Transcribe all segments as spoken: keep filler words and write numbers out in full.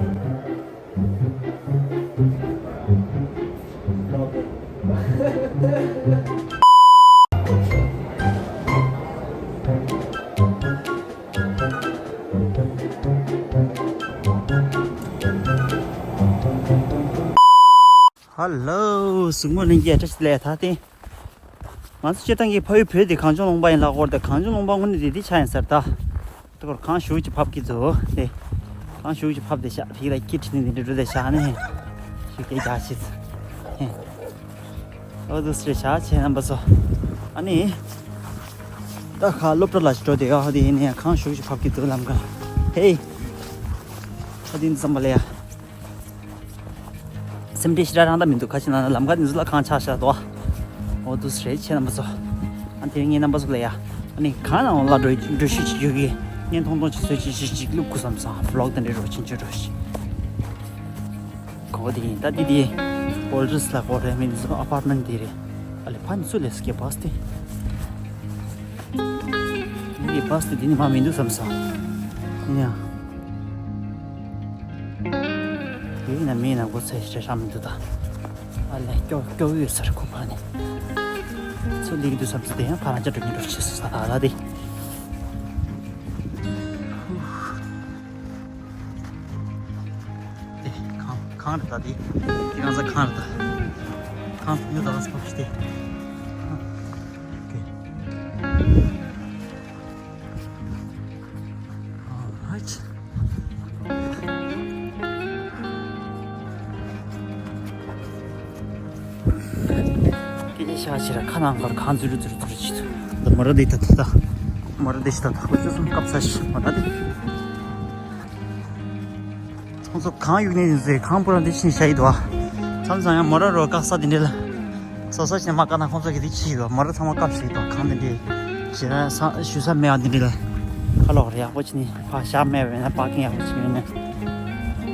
ཧ་ལོ། གཟིགས་མོ་ལྷན་རྒྱས་བཀྲ་ཤིས་བདེ་ལེགས། ད་ལྟ་ང་ཚོ་སྤྱིར་བཏང་གི་ཕ་ཡུལ་བོད་དེ་གངས་ལྗོངས་ལུང་པ་ཡིན་ལབ་ཀྱི་ཡོད་རེད་དེ། གངས་ལྗོངས་ལུང་པ་དངོས་གནས་དེ་འདི་ཆགས་ཡིན་ས་རེད་ད། ད་གང་ཞུགས་ཀྱི་ཕབ་ཀྱི་འདུག་དེ། གང་ཞུགས་ཀྱི་ཕབ་བསྡད་ཤག་ཕིག་ལ་ཀི་ཁྲི་ནི་འདི་འགྲོ་བསྡད་ཤག་ནི། ཞུ་སྐད་རྒྱག་ཤིག་ཨོ་དུ་སི་རེད་ཤག་ཁྱེད་རྣམ་པ་ཚོ། ཨ་ནི། ད་ཁ་སློབ་གྲྭ་ལ་ཞིག་འགྲོ་བསྡད་ཡོད། ཨ་དེ་ཡིན་ནའི་གང་ཞུགས་ཀྱི་ཕབ་ཀྱི་འདུག་ལམ་ཁ། ཧེ། ཨ་དེ་འདི་ཙམ་པ་ལ་ཡ། སེམས་ཁྲལ་ཞེ་དྲག་རང་ད་མི་འདུག་ག་ཅི་ན་ན་ལམ་ཁ་འདི་ཚོ་ལ་གང་ཆགས་ཤག་དོ། ཨོ་དུ་སི་རེད་ཁྱེད་རྣམ་པ་ཚོ། ཨ་དེ་ངའི་རྣམ་པ་ཚོ་ལ་ཡ། ཨ་ནི་གང་ན་འོང་ལ་འགྲོ་འགྲོ་ཤུལ་ཅིག་ཡོད་གི། བརྙན་ཐུང་ཐུང་ཅིག་བཟོས་ཅིག་ཅིག་ཅིག་བླུག་དགོས་བསམ་སོང་། བི་ལོག་དེ་འདྲ་རོ་ཆུང་ཆུང་རོ་ཞིག་ཁོ་དེ་ཡིན་ད་དེ་དེ། ཨོལ་ཌི་སི་ལ་ཁོ་རེད། མི་འདི་ཚོ་ཨ་པར་མེན་ཊི་དེ་རེད། ཨ་ལེ་ཕ་ནི་ཚུ་ལས་སྐྱེ་བ་སྟེ། ངའི་བ་སི་དེ་འདི་ནི་མ་མི་འདུག་བསམ་སོང་། ཡིན་ཡང་། ཡིན་ན་མིན་ན་སྒོ་ཚད་ཞེ་དྲག་མི་འདུག་ད། ཨ་ལས་སྐྱོ་སྐྱོ་ཡོད་ས་རེད་ཁོ་ཕ་ནི། ཚུར་སླེབས་ཀྱི་འདུག་བསམ་ཚུལ་དེ་ཡང་ཕ་རང་ཅག་འགྲོ་མི་འགྲོ་ཆེ་སོང་ས་ད་ལ་དེ། དེ་གང་གང་རེད་ད་དེ། དེ་གང་ས་གང་རེད་ད། གང་ཐུབ་ཡོད་ད་ལ་སོགས་ཤི་དེ། ཨོ་ཁེ། Alright. སྐད་ཆ་བཤད་ཕྱིར་ཁ་ནང་ཁར་གང་འཛུལ་འཛུལ་འཛུལ་བྱེད་ཐུབ། འདི་མོ་ར་འདི་ད་ད་ད། མོ་ར་འདི་ཞིག་ད་ད་ཁོ་ཚོ་གསུམ་སྐབས་ས་ཞིག་མ་ད་འདི། ཁོང་ཚོ་གང་ཡུག་ནས་ཡིན་ཟེར་གང་པོ་ར་འདི་ཕྱིན་བཞག་ཡི་འདུག་ཨ། མཚམས་མཚམས་ཡང་མོ་ར་རོ་བཀག་ས་འདི་འདྲ་ལ། སོ་སོ་ཞིག་མ་བཀག་ན་ཁོང་ཚོ་གི་འདི་ཕྱིན་ཡི་འདུག་མོ་ར་ཚང་མ་བཀག་བཞག་ཡི་འདུག་གང་འདི་འདྲའི་ཞེ་དྲག་ས་ཞུ་ས་མེད་པ་འདི་འདྲ་ལ། ཁ་ལོག་རེ་ཡག་པོ་བྱས་ནས་ཕར་བཞག་མེད་པ་ཡིན་ན་པར་ཀིང་ཡག་པོ་བྱས་ཡོད་ན།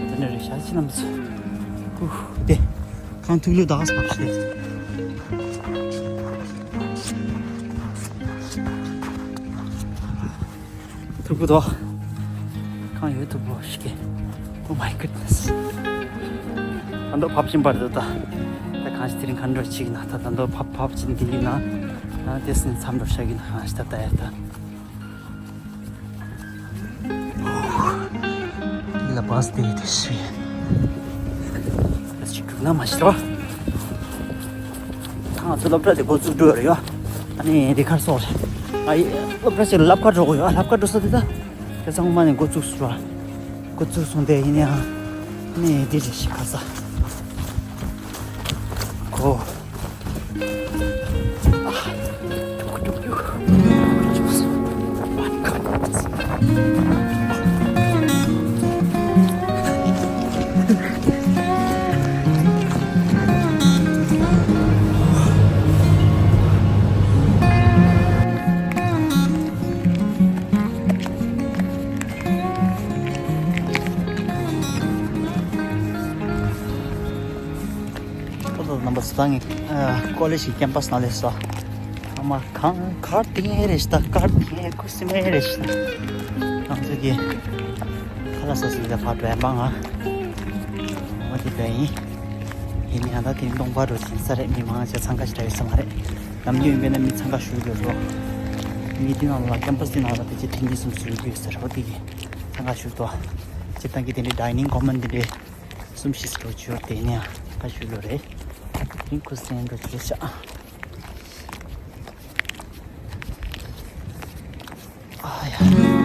འདི་འདྲ་རེ་བཞག་ཕྱིན་ན་མི་ཚོ། ཧུ་དེ། གང་ཐུག་ལུགས་དག་ས་བཞག་ཐུག་པོ་དོ། གང་ཡོད་ཐུག་པོ་ཞིག་གི། Oh my goodness. ད་མདོ་ཕབ་ཕྱིན་པར་འདུག་ད། ད་གང་ཞིག་དེ་རིང་གང་འགྲོ་ཅིག་ན་ད་ད་མདོ་ཕབ་ཕབ་ཕྱིན་འདི་ཡིན་ན། ཨ་དེ་སྲིད་མཚམས་འགྲོ་ཤག་གི་ན་གང་ཞིག་ད་ད་ཡ་ད། འདི་ལ་བ་སི་དེ་དེ་ཞིག་ཞིག་རྒྱུག་ན་མ་ཤི་རོ། ད་ང་ཚོ་སློབ་གྲྭ་དེ་འགོ་བཙུགས་འགྲོ་ཡ་རེད་ཡ། ཨ་ནི་དེ་ཁར་སོང་རེད། ཨ་ཡི་སློབ་གྲྭ་ཞིག་ལ་ལབ་ཁ་འགྲོ་དགོས་ཡ། ལབ་ཁ་འགྲོ་ས་དེ་ད། དེ་ཚང་མ་ནས་འགོ་བཙུགས་སོང་ར། འགོ་བཙུགས་སོང་སྟེ་ཡིན་ཡང་། ནས་འདི་རེ་ཞིག་ཁ་ས། གོ། ཁོ་ཚོ་རྣམ་པ་ཚོ་ད་ངས་ཀོ་ལེཇ་གི་ཀེམ་པ་སི་ནང་སླེབས་སོང་། ཨ་མ་གང་གར་དེ་ངའི་རེད་ཤག་ད་གར་དེ་ངའི་ཁུ་སིམ་མེ་རེད་ཤག་ང་ཚོ་གི་ཁ་ལག་ཟ་ཟི་ལ་ཕར་འགྲོ་ཡ་མང་ང་། འོ་དེ་འདྲ་ཡིན། ཡིན་ནའང་ད་དེ་སྟོང་པ་འགྲོ་ཟིན་ས་རེད། མི་མང་ཆེ་འཚང་ཁ་ཞེ་དྲག་ཡོད་ས་མ་རེད། ནམ་རྒྱུན་ཡིན་པས་ན་མི་འཚང་ཁ་ཞུ་དགོས་རོ། མི་དེ་ནང་ལ་ཀེམ་པ་སི་དེ་ནང་ལ་དེ་ཅི་དྲན་གྱི་སུམ་ཞུ་དགོས་ཟེར་འོ་དེ་གི་འཚང་ཁ་ཞུ་དོ། སྤྱིར་བཏང་གི་དེ་འདྲའི་ཌའི་ནིང་ཀོ་མན་དེ་འདྲའི། གསུམ་བཞི་ཙམ་འགྲོ་ཆོག་དེ་ནས་ཁ་ཤུ་ལོ་རེད། ཡིན་ཁུ་སེང་འགྲོ་ཆོག་ཤག་ཨ་ཡ།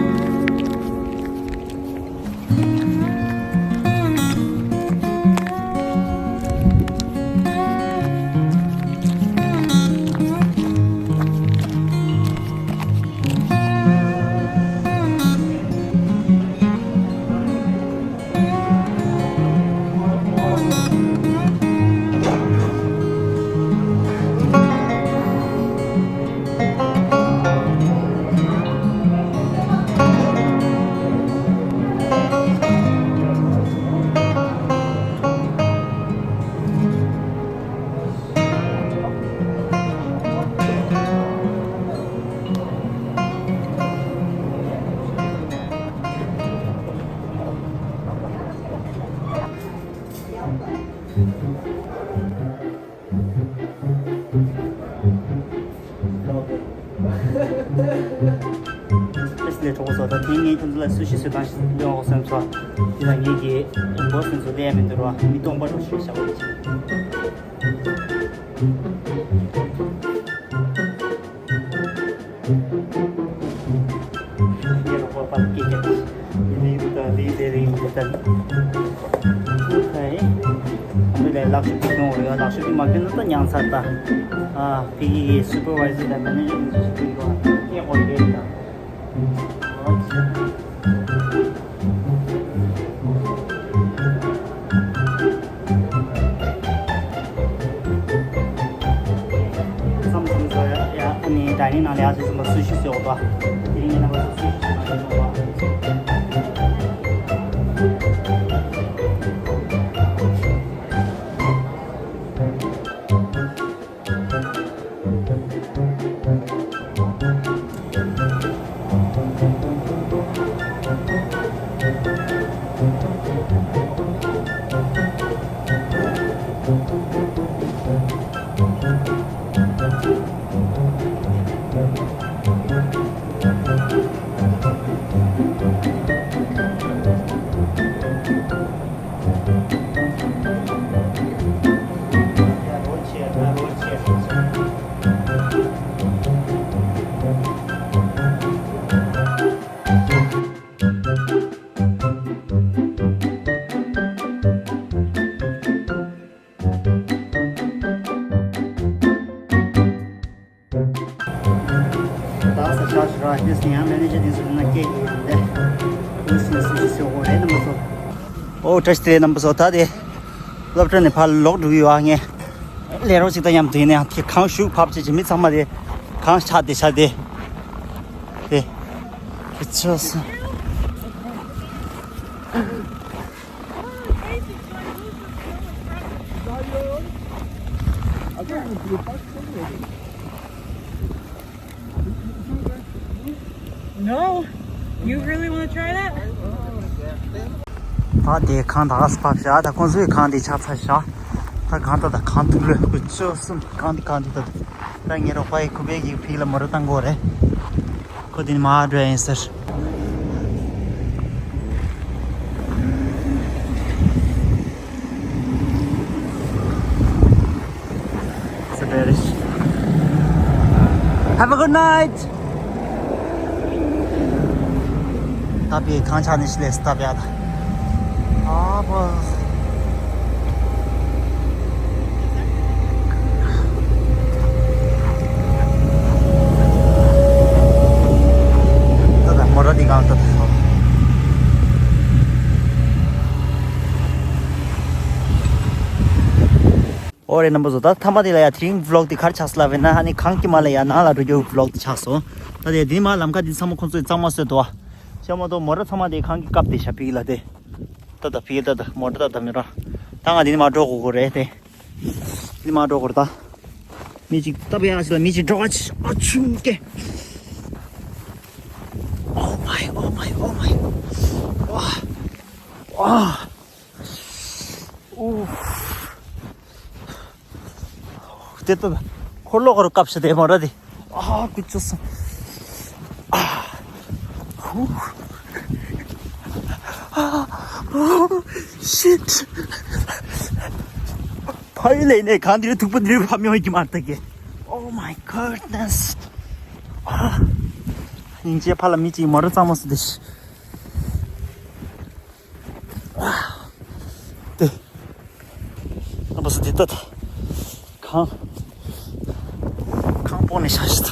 ཨེ་སི་ལེ་གྲོགས་པོ་ཚོ། ད་དེ་ངས་ཁྱོད་ཚོ་ལ་སུ་ཤི་བཟོས་སྟངས་ཤིག་སྟོན་འོ་བསམ་སོང་། དེ་ལ་ངེད་ཀྱི་བོ་སི་ཚོ་ལས་མི་འདུག་རོ། མི་སྟོང་པ་རུ་ཤི་བཞག་པ་ཅིག་ངའི་རོགས་པ་པར་སྐད་རྒྱག་གི། དེ་རིང་དང་དེ་དེ་རིང་དེ་ལྟར། ཨོ་ཁེ། ཨ་མི་ལས་ལག་ཤུབས་ཀྱི་ཁྱོན་འོ་ཡོད། ལག་ཤུབས་ཀྱི་མ་ཁྱོན་ན་ད་ཉང་ཚར་ད། ཨ་ཕི་གི་སུ་པར་ཝའི་ཛར་དང་མེ་ནེ་ཇར་དེ་ཚོ་ཞིག་ཡོད་པ་ངས་ཨོ་ཡོད་ད། མཚམས་མཚམས་སུ་ཡ་ཨ་ནི་ཌའི་ནིང་ནང་ལ་ཡ་ཟེར་སོང་པ་སུ་ཤི་ཟེར་འོ་པ། དེ་རིང་ངས་རྣམ་པ་ཚོ་སུ་ཤི་ཟེར་ན་ཡིན་འོ་པ། ད་ས་ཆ་ཞིག་ར་ཧེ་སི་ཡང་མེ་ནེ་ཇར་དེ་ཚོ་ན་སྐད་ཀྱི་ཡང་དེ་ཧུ་སི་སུ་ཞིག་ཟེར་གོ་རེད་རྣམ་པ་ཚོ། ཨོ་བཀྲ་ཤིས་བདེ་ལེགས་རྣམ་པ་ཚོ། ད་དེ་སློབ་གྲྭ་ནས་ཕར་ལོག་འགྲོ་གི་ཡོད། ཨ་ངས་ལས་རོགས་ཅིག་དང་མཉམ་དུ་ཡིན་ནའང་དེ་གངས་ཤུགས་བབས་བྱས་ཀྱི་མི་ཚང་མ་དེ་གངས་ཆག་དེ་ཆག་དེ་དེ་དེ་ཆོག་སོང་། No? You really want to try that? ད་དེ་གངས་ད་ག་སེ་བབས་ཤག་ད་ཁོང་ཚོའི་གངས་དེ་ཆག་ཚར་ཤག་ད་གངས་ད་ད་གངས་ཐུག་ལོས་ཀུ་ཅོ་གསུམ་གངས་དེ་གངས་དེ་ད། ད་ངའི་རོགས་པ་ཡི་ཁུ་བེ་གི་ཕི་ལ་མོ་ར་བཏང་གོ་རེད། ཁོ་དེ་ནི་མ་འགྲོ་ཡིན་ཟེར། It's a bearish. Have a good night. ད་བི་གང་ཆགས་ནི་ཤི་ལས་ད་བི་ཨ་ད། ཨ་པ། ད་ད་མོ་ར་འདི་གང་ད་ད། ཨོ་རེད་རྣམ་པ་ཚོ། ད་ཐ་མ་དེ་ལ་ཡ་དེ་རིང་བི་ལོག་དེ་ག་རེ་ཆགས་སོང་ལབ་ན། ཨ་ནི་གངས་དཀྱིལ་མ་ལ་ཡ་ནང་ལ་འགྲོ་རྒྱུ་བི་ལོག་དེ་ཆགས་སོང་། ད་དེ་དེ་མ་ལམ་ཁ་དེ་ཚང་མ་ཁོང་ཚོས་གཙང་མ་བཟོས་འདུག་བ། ཤ་མ་གཏོགས་མོ་ཊ་ཚང་མ་དེ་གངས་ཀྱིས་བཀབ་བསྡད་ཤག་ཕི་གི་ལ་དེ། ད་ད་ཕི་གི་ད་ད་མོ་ཊ་ད་ད་མི་ར། ད་ང་དེ་ནས་མར་འགྲོ་དགོས་ཀྱི་རེད་དེ། དེ་ནས་མར་འགྲོ་དགོས་རེད་ད། མི་གཅིག་ད་བི་ཡ་ཞིག་ལ་མི་གཅིག་འགྲོ་ག་ཆི་ཨ་ཆུང་ཀེ། Oh my, oh my, oh my. ཨོ། དེ་ལྟ་འཁོར་ལོ་འཁོར་སྐབས་སུ་དེ་མོ་ར་དེ། ཨ་ཀུ་ཅོ་སོང་། ཨ། ཧུ། ཨ། ཨོ། ཤིཊ། ཕ་ཡུལ་ལས་ནས་གང་འདིར་ཐུག་པ་འདིར་ཕ་མི་ཡོང་གི་མ་ཐག་གི། Oh my goodness. ཨ། སྙིང་རྗེ། ཕ་ལ་མི་གཅིག་མོ་ར་གཙང་མ་སུ་དེ་ཤི། དེ། ཨ་བ་སི་དེ་ལྟ་ད། གང་། གང་སྤོང་ནས་ཤ་ཤི་ད།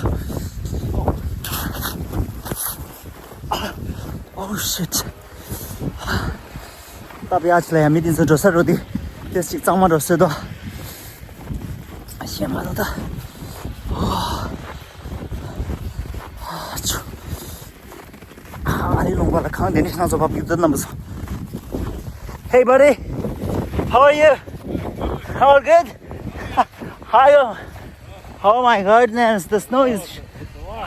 Oh shit. ད་བི་ཡ་ཆི་ལ་ཡ་མི་དེ་ཚོ་འགྲོ་ས་རོ་དེ། དེ་ཅིག་གཙང་མ་འགྲོ་སྲོལ་དོ། ཤེས་མ་ཐུབ་ད། ཨ་ཆུ། ཨ་རི་ལུང་པ་ལ་གངས་དེ་འདྲ་སྣ་ཚོགས་བབས་ཡོད་དོ་རྣམ་པ་ཚོ། Hey buddy, how are you? All good? How are you? Oh my goodness, the snow is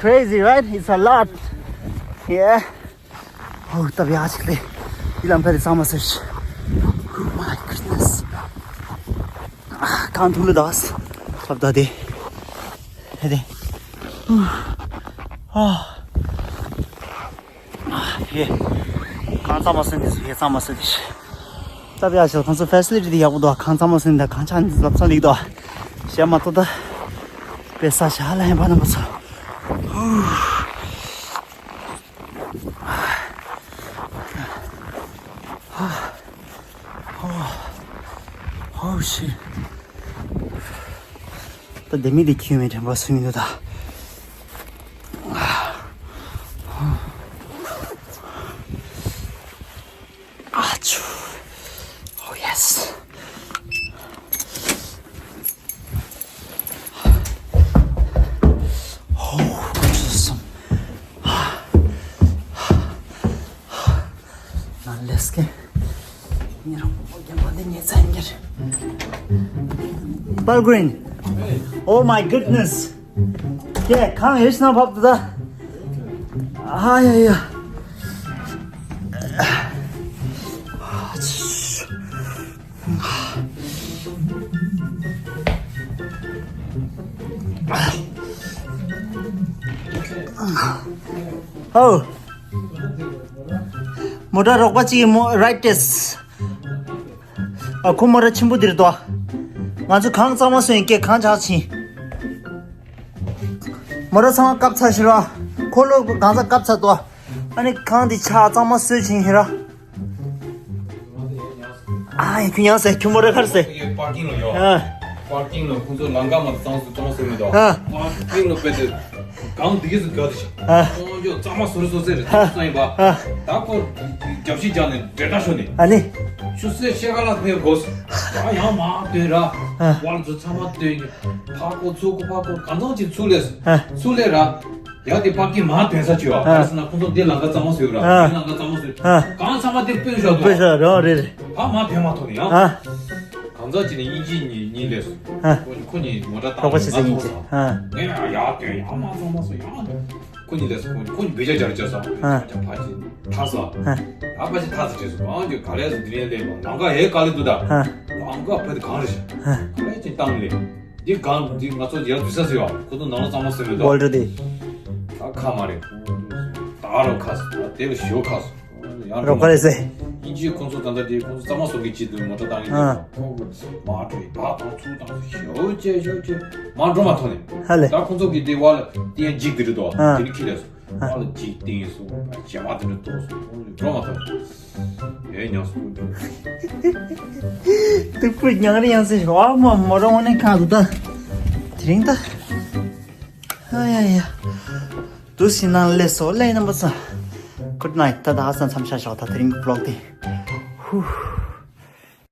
crazy, right? It's a lot. Yeah. Oh, ད་བི་ཡ་ཞིག་རེད། འདི་ལམ་ཁ་དེ་གཙང་མ་ཟེར་ཞིག Oh my goodness. ཁང་ཐུག་ལ་དྭགས། ཁབ་ད་དེ། ཧེ་དེ། ཨ། ཧེ། ཁང་གཙང་མ་སོན་དེ་ཧེ་གཙང་མ་སོན་དེ། ད་བྱས་ཁོང་ཚོ་ཕེ་སི་ལི་ཊི་དེ་ཡག་པོ་འདུག་ཁང་གཙང་མ་སོན་དེ་ཁང་ཆ་ལབ་ས་ལིག་འདུག་བཤད་མ་ཐུབ་ད། དཔེ་ས་ཞ་ལ་ཡིན་པ་རྣམ་པ་ཚོ། Oh shit. ད་ལྡེ་མིག་དེ་ཁྱོན་མེད་དྲན་པ་སུ་མི་འདུག་ད། ཨ་ཆུ། Oh yes. Oh, ཁོ་ཚོ་སོང་། Now let's go. ཉེ་རང་པོ་རྒྱབ་པ་འདི་ཉེ་ཚན་གྱི་རེད། Pearl Green. Oh my goodness. Yeah, come here, it's not pop to the. Ah, yeah, yeah. Oh. མོ་ཊ་རོགས་པ་གཅིག་གིས་མོ་རའིཊ་ཏེས། ཨ་ཁོ་མོ་ཊ་ཆེན་པོ་འདིར་འདུག་ང་ཚོ་ཁང་གཙང་མ་བཟོས་ཡིན་སྐད་གང་ཆགས་ཕྱིན། མོ་ཊ་ཚང་མ་བཀབ་ཚར་ཤི་ར། འཁོར་ལོ་གང་ཚང་བཀབ་ཚར་འདུག་ཨ་ནི་ཁང་འདི་ཆ་གཙང་མ་བཟོས་ཕྱིན་ཤི་ར། ཨ་ཡ་ཁྱོད་ཡང་ཟེར་ཁྱོད་མོ་ཊ་གར་ཟེར། པར་ཀིང་ལ་ཡོད། ཨ། པར་ཀིང་ལ་ཁོང་ཚོ་ལམ་ཁ་མ་གཙང་སུ་གཙང་སུ་མི་འདུག་ཨ། པར་ཀིང་ལ་དཔེ་དེ་གང་འདི་གས་སུ་ག་དུ་ཤི། ཨ། ཁོང་ཚོ་གཙང་མ་བཟོ་རེ་བཟོ་ཟེར་རེ་ཨ། གཙང་ཡིན་པ། ཨ། ད་ཁོ་རྒྱབ་ཤིག་རྒྱག་ནས་འབྲེལ་སྒྲ་ཤོར་ནས། ཨ་ནི། ཆུ་སེར་ཤེལ་ཁ་ལ་ཕེབས་དགོས། ད་ཡང་མ་དོན་ར། ཨ། བར་ཚོ་ཚང་མ་དོན་གྱི། ཕ་ཁོ་ཚུ་ཁོ་ཕ་ཁོ་གང་ཚང་ཅིག་ཚུགས་ལས། ཨ། ཚུགས་ལས་ར། ཡ་དེ་པར་ཀིང་མ་དོན་ས་བྱོས་བ། ཨ། ག་རེ་ཟེར་ན་ཁོང་ཚོ་འདི་ལམ་ཁ་གཙང་མ་བཟོས་ར། ཨ། འདི་ལམ་ཁ་གཙང་མ་བཟོས། ཨ། གང་ཚང་མ་དེ་སྤུན་ཤོག་ཏུ། སྤུན་ཤོག་རང་རེད་རེད། ཕ་མ་དོན་མ་ཐོག་ནས་ཡང་། ཨ། གང་ཚང་ཅིག་ནས་དབྱིན་ཇི་གཉིས་གཉིས་ལས་སོང་། ཨ། ཁོ་ཁོ་གཉིས་མོ་ཊ་བཏང་རོགས་པ་བྱེད་ས་ཡིན་ཅེས། ཨ། ངས་ཡ་ཡ་དོན་ཡ་མ་གཙང་མ་བཟོས་ཡ། ཁོ་གཉིས་ལས་སོང་ཁོ་གཉིས་ཁོ་གཉིས་བེད་སྤྱོད་རྒྱག་རེ་བྱས་སོང་། ཨ། ཕ་ཕ་ཅིག་ཐག་སོང་། ཨ། ད་ཕ་ཅིག་ཐག་ཚ་བྱས་སོང་གང་ཅིག་ག་ལས་སོང་དེ་ནས་ལས་ལམ་ཁ་ཧེ་ག་ལས་འདུག་ད། ཨ། ལམ་ཁ་ཕ་དེ་གང་རེད་ཤག་ཨ། ག་ལས་ཅིག་བཏང་ལས། འདི་གང་འདི་ང་ཚོ་ཡར་འདུག་ས་ཟེར་བ་ཁོ་ཚོ་ནང་ལ་གཙང་མ་བཟོས་མེད་དོ། ཝོལ་ཊར་དེ། ད་ཁ་མ་རེད། ད་རོ་ཁ་སོ་དེ་ལ་ཞོ་ཁ་སོ། ཡང་རོགས་པ་རེད་ཟེར། དབྱིན་ཇིའི་ཁོང་ཚོ་ད་ལྟ་དེ་ཁོང་ཚོ་གཙང་མ་བཟོ་གི་ཅི་འདུག་མོ་ཊ་བཏང་གི་ཨ། འདུག་ཁོང་ཚོ་མ་འགྲོ་ཡི་བག་དང་ཚུགས་དང་ཞོ་ཅེ་ཞོ་ཅེ་མ་འགྲོ་མ་ཐོན་ནས། ཧ་ལས། ད་ཁོང་ཚོ་གི་དེ་བ་ལ་དེ་ཡང་འཇིག་དེ་རེད་དོ། ཨ། དེ་ནི་ཁྱི་ལས་སོ། ཨ། བ་ལ་འཇིག་སྟེང་སོ་བྱེ་མ་དེ་འདྲ་ཏོག་སོ་ཁོང་ཚོ་འགྲོ་མ་ཐོན། ཡའི་ཉག་སུ། སྟུག་པོ་ཉག་རི་ཡང་སེ་ཨ་མ་མོ་རང་ནས་ཁ་དུ་ད། དེ་རིང་ད། ཨ་ཡ་ཡ། དུ་སི་ནང་ལས་སོ་ལས་རྣམ་པ་ཚོ། Good night ད་ད་ཧ་སང་མཚམས་ཤ་ཞོག་ད་དེ་རིང་གི་བི་ལོག་དེ། ཧུ།